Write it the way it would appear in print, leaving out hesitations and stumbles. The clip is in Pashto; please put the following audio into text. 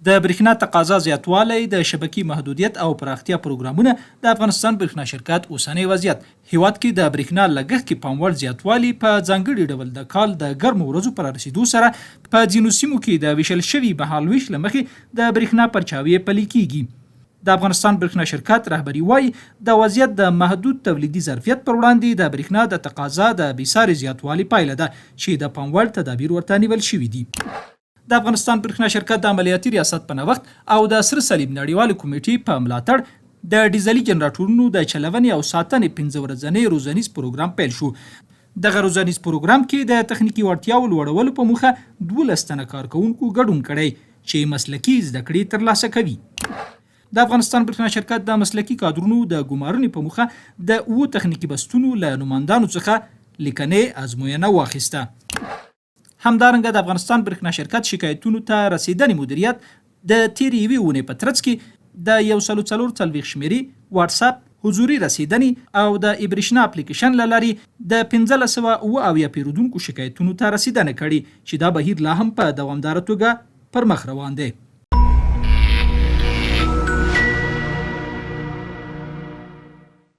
د برښنا تقاضا زیاتوالی، د شبکې محدودیت او پراختیا پروګرامونه، د افغانستان برښنا شرکت اوسنی وضعیت، هېواد کې د برښنا لګښت کې پام وړ زیاتوالي په ځانګړي ډول د کال د ګرمو ورځو په رارسېدو سره په ځینو سیمو کې د ویشل شوي مهالوېش له مخې د برښنا پرچاوې پلي کېږي. د افغانستان برښنا شرکت رهبري وايي، دا وضعیت د محدود تولیدي ظرفیت پر وړاندې د برښنا د تقاضا د بېساري زیاتوالي پایله ده چې د پام وړ تدابیر ورته نیول شوي دي. د افغانستان برښنا شرکت د عملیاتي ریاست په نوښت او د سره صلیب نړیوالې کمېټې په ملاتړ د ډیزلي جنراټورونو د چلونې او ساتنې پنځه ورځنی روزنیز پروګرام پیل شو. دغه روزنیز پروګرام کې د تخنیکي وړتیاوو لوړولو په موخه 12 تنه کارکوونکو ګډون کړی چې مسلکي زده کړې ترلاسه کوي. د افغانستان برښنا شرکت د مسلکي کادرونو د ګمارنې په موخه د اوو تخنیکي بستونو له نوماندانو څخه لیکنۍ ازموینه واخیسته. همدارنګه د افغانستان برښنا شرکت شکایتونو ته رسېدنې مدیریت د تېرې یوې اونۍ په ترڅ کې د 144 شمېرې، واټساپ، حضوري رسېدنې او د ایبرښنا اپلیکیشن له لارې د 1577 پېرودونکو شکایتونو ته رسېدنه کړې چې دا بهیر لا هم په دوامداره توګه پر مخ روان دی.